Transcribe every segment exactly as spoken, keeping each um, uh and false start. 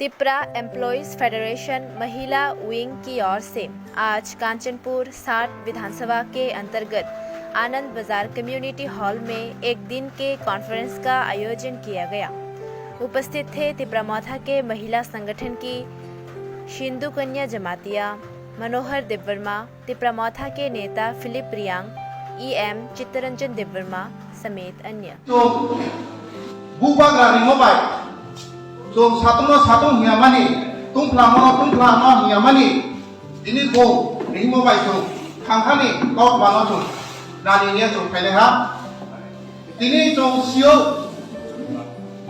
Tipra employees federation महिला विंग की ओर से आज कांचनपुर साठ विधानसभा के अंतर्गत आनंद बाजार कम्युनिटी हॉल में एक दिन के कॉन्फ्रेंस का आयोजन किया गया। उपस्थित थे तिपरा मोथा के महिला संगठन की सिंधु कन्या जमातिया, मनोहर देववर्मा, तिपरा मोथा के नेता फिलिप रियांग, ईएम चित्तरंजन देववर्मा समेत अन्य। Chwng bubagra rimo bai chwng satung no satung hiya mani, tungphla mono tungphla no hiya mani, tini bo rimo bai chwng thangkhani kok mano chwng nani niya chwng phainai ha. Tini chwng sio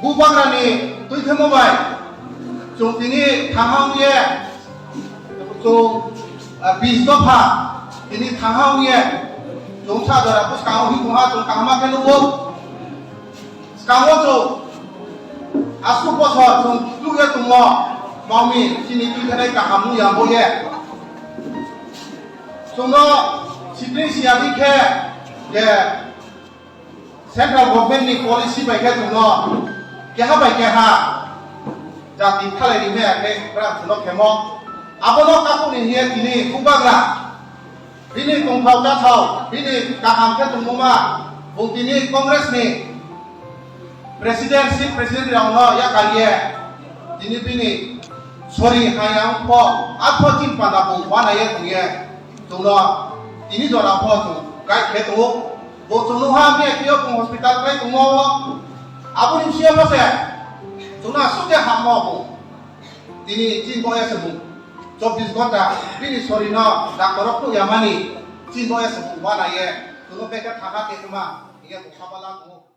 bubagrani twi thangma bai chwng tini thangha wngye chwng, ah, bis dopha tini thangha wngye chwng sa jora bwskango himtongha chwng kahama khe nukgo. Skango chwng aswk bosor chwng tukya tongmo mami chini twi thanai kaham wngya boye. Chwngno sibring siyadi khe je Central government ni policy bai khe chwngno keha bai keha jati thalai rimaya khe bra chwngno khemo. Abono kakuni hiye tini bubagra bini tongthao chathao bini kaham khe tongmoma bo tini Congress ni president, chief president rokno yakaliye tini bini sori hayang pho atho chin panda bo wanaiye tongye chwngno tini jora pho chwng guide khe tongo. Bo chwng nukha, miya khe o bung hospital khlai tongmo o. Aboni bisingo se chwngno aswk khe hammo bung. Tini chin boya se bung chobbish ghonta bini sorino doctor o phnukyamani chin boya se bung wanaiye chwngno bekhe thangha khe kwma hinkhe bung khabala tongo.